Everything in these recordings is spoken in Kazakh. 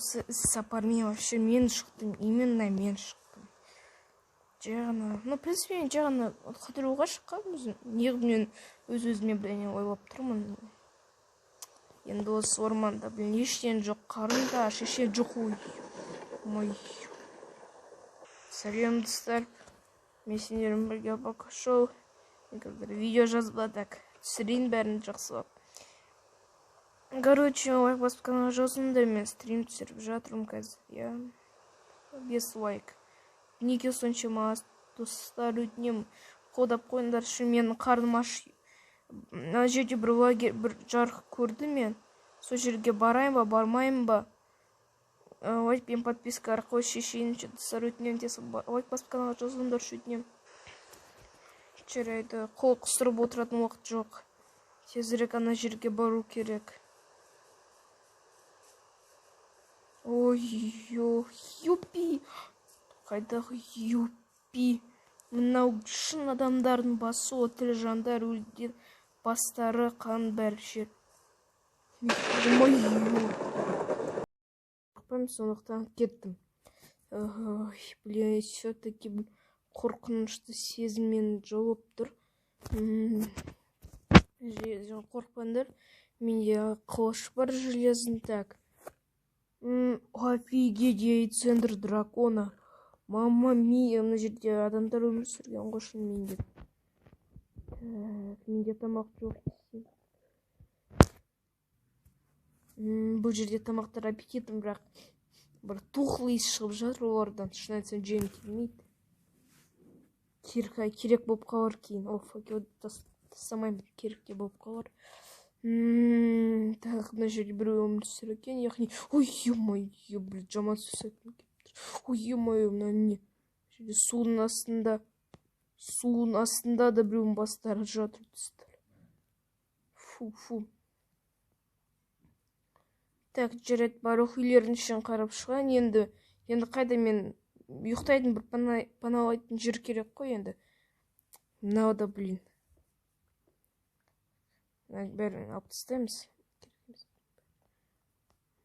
Осы іс сапармен вообще мен шықтым, именно мен шықтым. Жай ғана, ну, в принципе, мен жай ғана қыдыруға шыққанмын өзім. Неғып мен өз-өзіме бірдеңе ойлап тұрмын. Енді осы орманда, блин, ештеңе жоқ, қарным да аш, ештеңе жоқ. Ой, ой. Сәлем, достар. Мен сендермен бірге Бака Шоу. Мен қазір видео жазба, так, түсірейін бәрін жақсылап. Короче, лайк басып каналға жазылыңдар, мен стрим түсіріп жатырмын қазір, иә. 5 лайк. Неге соншама аз, достар, өтінемін, қолдап қойыңдаршы, менің қарным аш. Мына жерде бір лагерь, бір жарық көрдім мен. Сол жерге барайын ба, бармайын ба? Лайк пен подписка арқылы шешейінші, достар, өтінемін, тез лайк басып каналға жазылыңдаршы, өтінемін. Жарайды, қол қусырып отыратын уақыт жоқ. Тезірек ана жерге бару керек. Ой, юпи. Қайдағы юпи. Мынау шын адамдардың басы, о, тірі жандар, өлген бастары, қан бәрі жер. Ой, сондықтан кеттім. Ой, блин, все-таки қорқынышты сезіммен жауып тұр. Қорықпаңдар, менде қылыш бар железный. Так. Офигеть, яйцо эндер дракона. Мама мия, мына жерде адамдар өмір сүрген ғой шынымен де. Так, менде тамақ жоқ десем. Бұл жерде тамақтар аппетитім, бірақ бір тухлый иіс шығып жатыр олардан. Шын айтсам, жегім келмейді. Керек болып қалар кейін. О, факел тастамаймын, керек те болып қалар. Так, мына жерде біреу өмір сүреді екен, яғни, ой, ё-моё, блин, жаман сөз айтқым келіп тұр. Ой, ё-моё, мына не? Жерде судың астында, судың астында да біреудің бастары жатыр, достар. Фу, фу. Так, жарайды, барлық үйлердің ішін қарап шығайын. Енді қайда мен ұйықтайтын бір паналайтын жер керек қой енді. Мынау да, блин. Бәрін алып тастаймыз.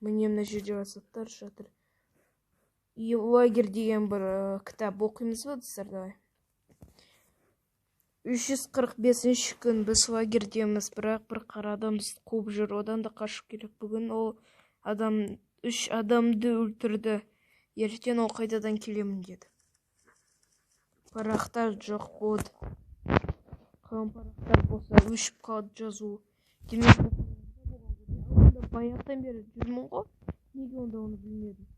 Міне мына жерде заттар жатыр. И лагерь деген бір кітап оқимыз ба, достар, давай. Үш жүз қырық бесінші күн біз лагерьдеміз, бірақ бір қара адам бізді қуып жүр, одан да қашу керек. Бүгін ол адам 3 адамды өлтірді. Ертең ол қайтадан келемін деді. Парақтар жоқ болды. Қалған парақтар болса өшіп қалды жазуы. Демек, баяғыдан бері жүрмін ғой. Неге онда оны білмедім?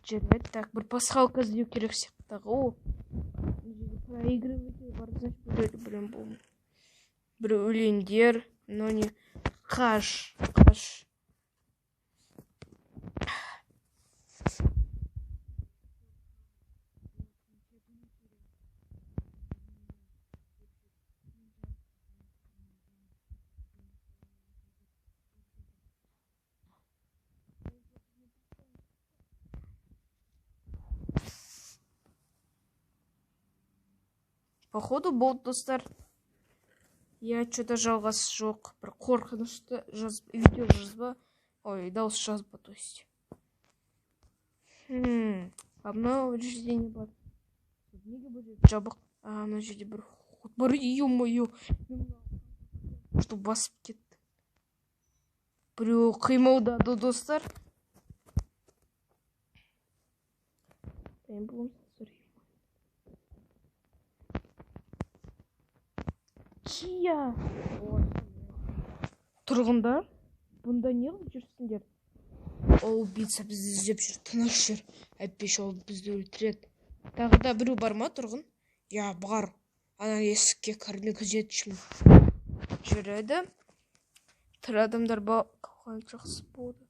Жарайды, так, бір пасхалка іздеу керек сияқты. О, мына жерде проигрыватель бар, значит, бұл жерде біреу болмау. Бір өлеңдер, но не қаш, қаш. Походу болды, достар. Я чё-то жалғасы жоқ. Бір қорқынышты видео жазба. Ой, дауыс жазба, то есть. А мынау жерде не бар? Неге бұл жерде жабық? А, мына жерде бір ход бар. Ё-моё. Что басып кетті. Біреу қимылдады, достар. Дайын боламыз, достар. Кия. Тұрғындар, бұнда не қылып жүрсіңдер? Ол убийца бізді іздеп жүр, тыныш жүр. Әйтпесе ол бізді өлтіреді. Тағы да біреу бар ма, тұрғын? Я, бар. Ана есікке кірме, күзетшімін. Жарайды. Тірі адамдар қалған жақсы болды.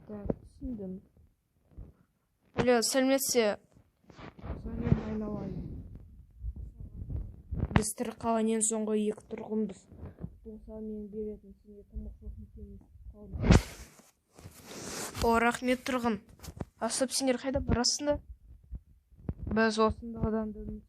Так, түсіндім. Алло, сәлеметсіз. Сәлем, айналайын. Біз тірі қалған ең соңғы екі тұрғынбыз. Болса мен беретін сенде тамақ жоқ екенін естіп қалдым. О, рахмет, тұрғын. Асып, сендер қайда барасыңдар? Біз осында адамды өмір